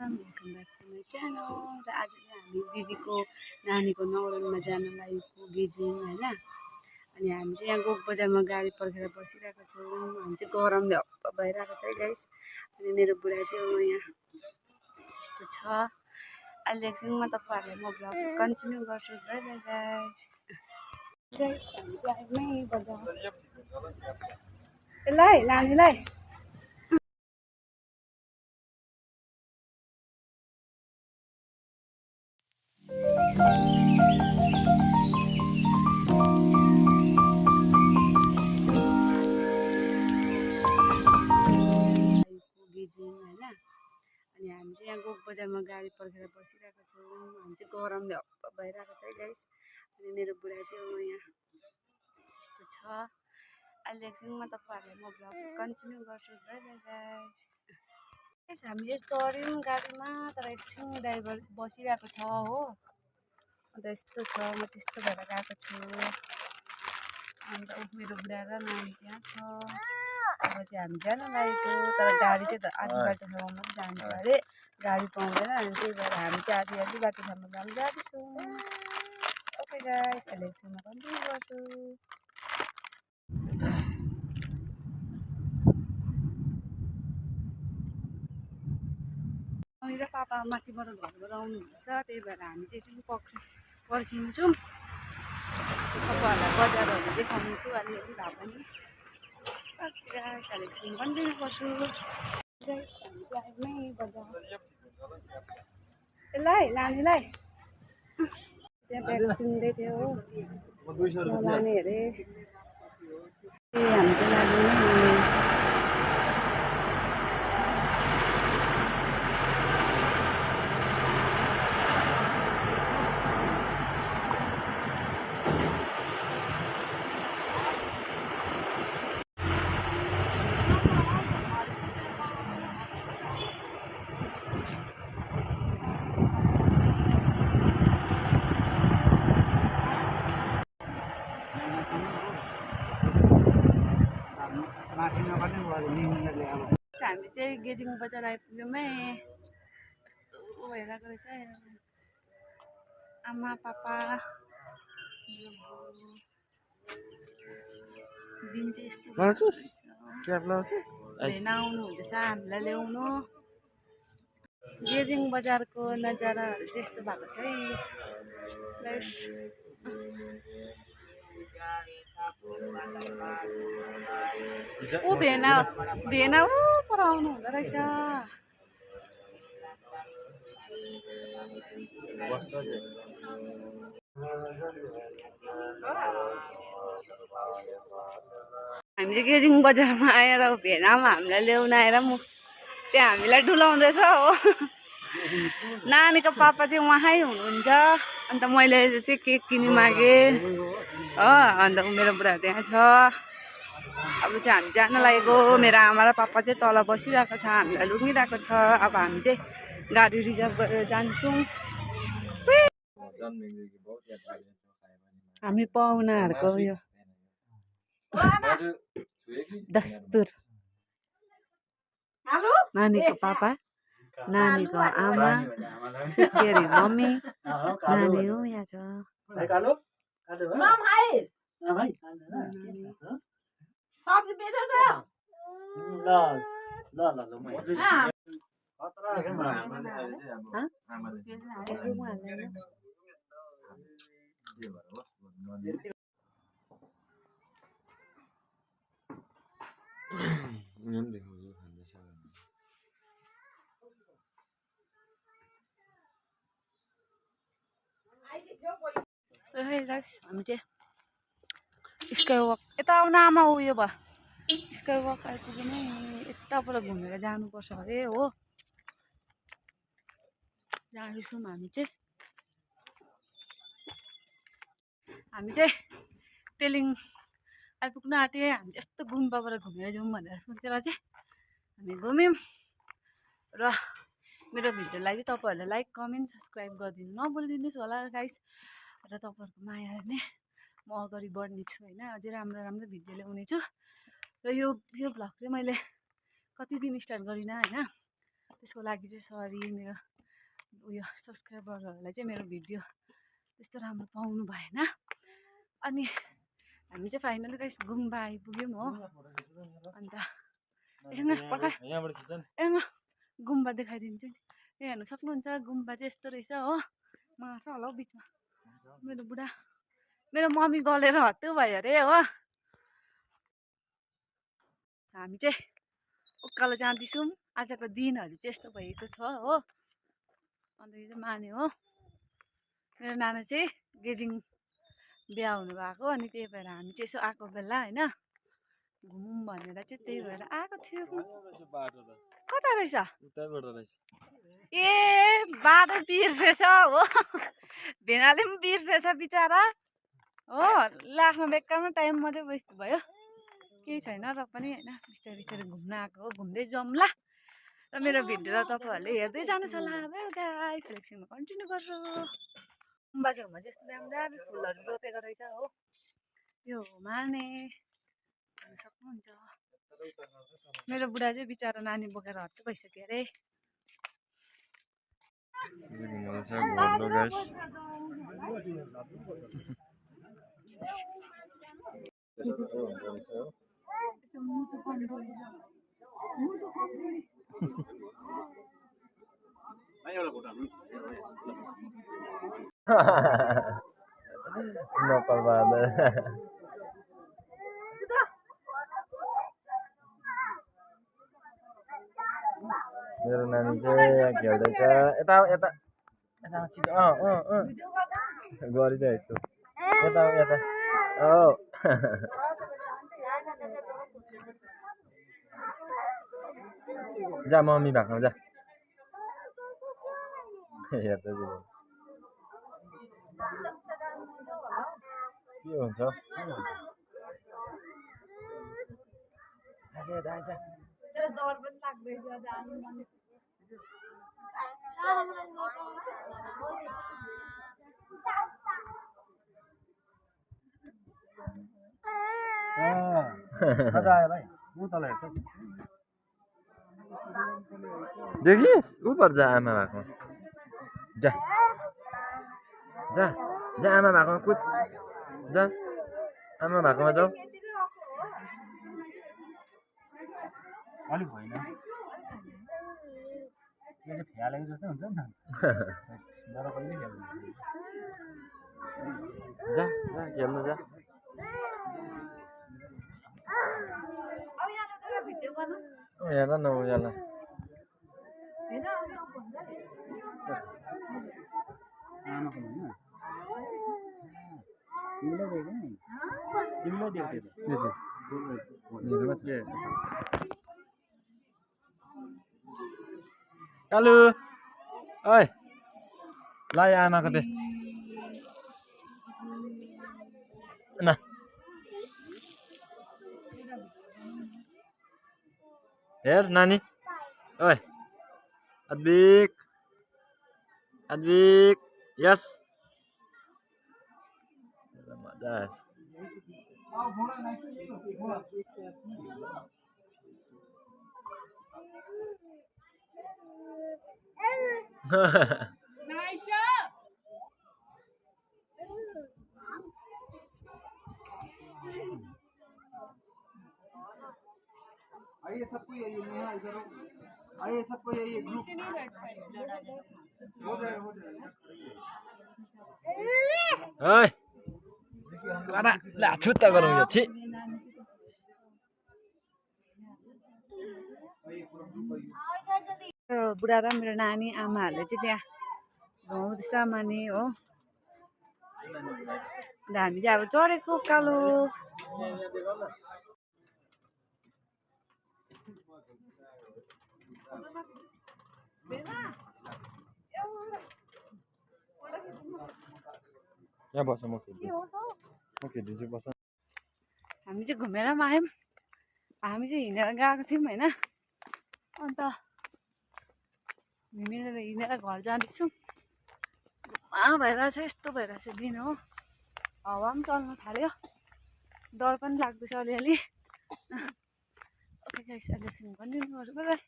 Welcome back to my channel. र आज चाहिँ हामी दिदीको नानीको न्वारानमा जान लागेको गेजिङ होइन। अनि हामी चाहिँ यहाँ गोक बजारमा गाडी पर्खेर बसिरहेको छौँ। हामी चाहिँ गरमले हप्प भइरहेको छ है गाइस। अनि मेरो बुढा चाहिँ यहाँ यस्तो छ। अहिले एकछिन म तपाईँहरूलाई म ब्लग कन्टिन्यू गर्छु। By by guys. गाइस हामी चाहिँ आइमै बजार यसलाई नानीलाई गेजिङ होइन। अनि हामी चाहिँ यहाँ गोक बजारमा गाडी पर्खेर बसिरहेको छौँ। हामी चाहिँ गरमले हप्प भइरहेको छ है गाइस। अनि मेरो बुढा चाहिँ यहाँ यस्तो छ। अहिले एकछिन म तपाईँहरूलाई म ब्लग कन्टिन्यू गर्छु। By by guys. गाइस हामी चाहिँ चढ्यौँ गाडीमा, तर एकछिन ड्राइभर बसिरहेको छ हो। अन्त यस्तो छ, म त्यस्तो भएर गएको छु। अन्त मेरो बुढा र नानी त्यहाँ छ। अब चाहिँ हामी जान लागेको, तर गाडी चाहिँ आधी बाटोसम्म मात्रै जान्छ अरे, गाडी पाउँदैन। अनि त्यही भएर हामी चाहिँ आधी बाटोसम्म जानु जाँदैछौँ। ओके गाइस, अहिले एकछिन म कन्टिन्यू गर्छु। मम्मी र पापा माथिबाट घरबाट आउनुहुँदैछ, त्यही भएर हामी चाहिँ एकछिन पर्खिन्छौँ। तपाईँहरूलाई बजारहरू देखाउने छु अलिअलि भए पनि। ओके गाइस, अहिले एकछिन कन्टिन्यू गर्छु। गाइस हामी चाहिँ आइमै बजार यसलाई नानीलाई त्यहाँ ब्याग चिन्दै थियो हो, लाने अरे। ए हामी चाहिँ लाने हामी चाहिँ गेजिङ बजार आइपुग्यौँ है। यस्तो भइरहेको रहेछ आमा पापा। दिन चाहिँ यस्तो हेर्न आउनु हुँदैछ हामीलाई ल्याउनु। गेजिङ बजारको नजाराहरू चाहिँ यस्तो भएको छ है। ऊ भेना ऊ पर आउनु हुँदो रहेछ। हामी चाहिँ गेजिङ बजारमा आएर भेनामा हामीलाई ल्याउन आएर त्यहाँ हामीलाई डुलाउँदैछ हो। नानीको पापा चाहिँ उहाँ हुनुहुन्छ। अन्त मैले चाहिँ केक किनी मागेँ हो। अन्त मेरो बुढा त्यहाँ छ। अब चाहिँ हामी जान लागेको। मेरो आमा र पापा चाहिँ तल बसिरहेको छ, हामीलाई लुगिरहेको छ। अब हामी चाहिँ गाडी रिजर्भ गरेर जान्छौँ। हामी पाहुनाहरूको उयो दस्तुर। नानीको पापा, नानीको आमा, सुत्केरी मम्मी, नानी हो यहाँ छ। हामी चाहिँ स्काई वक यता आउन आमा उयो भयो। स्काई वक आइपुग्यो नै, यताबाट घुमेर जानुपर्छ अरे हो। जाँदैछौँ हामी चाहिँ टेलिङ आइपुग्न आँट्यो। हामी यस्तो गुम्बाबाट घुमेर जाउँ भनेर सोचेर चाहिँ हामी घुम्यौँ। र मेरो भिडियोलाई चाहिँ तपाईँहरूले लाइक कमेन्ट सब्सक्राइब गरिदिनु नभुलिदिनुहोस् होला गाइस। र तपाईँहरूको मायाले नै म अगाडि बढ्ने छु होइन। अझै राम्रो राम्रो भिडियो ल्याउने छु। र यो भ्लग चाहिँ मैले कति दिन स्टार्ट गरिनँ होइन। त्यसको लागि चाहिँ सरी। मेरो उयो सब्सक्राइबरहरूलाई चाहिँ मेरो भिडियो त्यस्तो राम्रो पाउनु भएन। अनि हामी चाहिँ फाइनली गाइस गुम्बा आइपुग्यौँ हो। अन्त गुम्बा देखाइदिन्छु नि। यहाँ हेर्नु सक्नुहुन्छ गुम्बा चाहिँ यस्तो रहेछ हो। मार्छ होला हौ बिचमा मेरो बुढा। मेरो मम्मी गलेर हत्तु भयो अरे हो। हामी चाहिँ उकालो जाँदैछौँ। आजको दिनहरू चाहिँ यस्तो भएको छ हो। अन्त यो चाहिँ माने हो। मेरो नाना चाहिँ गेजिङ बिहा हुनुभएको। अनि त्यही भएर हामी चाहिँ यसो आएको बेला होइन घुमौँ भनेर चाहिँ त्यही भएर आएको थियो। कता रहेछ ए बाटो बिर्सेछ हो। भेनाले पनि बिर्सेछ बिचरा हो। लास्टमा बेकारमा टाइम मात्रै वेस्ट भयो। केही छैन र पनि होइन बिस्तारै बिस्तारै घुम्न आएको हो। घुम्दै जाउँ ल। र मेरो भिडियोलाई तपाईँहरूले हेर्दै जानुहोस् होला। गाइस एकछिनमा कन्टिन्यू गर्छु। गुम्बा छेउमा चाहिँ यस्तो दामी दामी फुलहरू रोपेको रहेछ हो। त्यो माने सक्नुहुन्छ। मेरो बुढा चाहिँ बिचरा नानी बोकेर हत्तु भइसक्यो अरे। मेरो नानी चाहिँ खेल्दैछ। यता यता यता छिटो गरिरहेको छु। यता यता जा मम्मी भएको जा हेर्दै के हुन्छ डर पनि लाग्दैछ जानु मन। मजा आयो भाइ। ऊ तल हेर्छ देखिस् ऊपर जा आमा भएको जा जा जा आमा भएको कुद जा आमा भएकोमा जाऊ। अलिक होइन यो चाहिँ फ्यालेको जस्तै हुन्छ नि त। तर कहिले खेल्नु जा जा खेल्नु जा। हेर न उयोलाई कालु ओइ ल आमाको दे न। हेर नानी ओइ अद्विक अद्विक यस मजा आएछ। आइए सबको यही नेहा इधर हो। आइए सबको यही ग्रुप हो जाएगा हो जाएगा। ओइ करा ला छुट्टा गरौँ यो छि। बुढा र मेरो नानी आमाहरूले चाहिँ त्यहाँ घुमाउँदैछ माने हो। हामी चाहिँ अब चढेको उकालो। यहाँ बस म खेलिदिन्छु बस। हामी चाहिँ घुमेर पनि आयौँ। हामी चाहिँ हिँडेर गएको थियौँ होइन। अन्त हिँडेर घर जाँदैछौँ। भइरहेछ यस्तो भइरहेछ दिन हो। हावा पनि चल्नु थाल्यो। डर पनि लाग्दैछ अलिअलि। ओके गाइस अहिले एकछिन कन्टिन्यू गर्छु। Bye bye.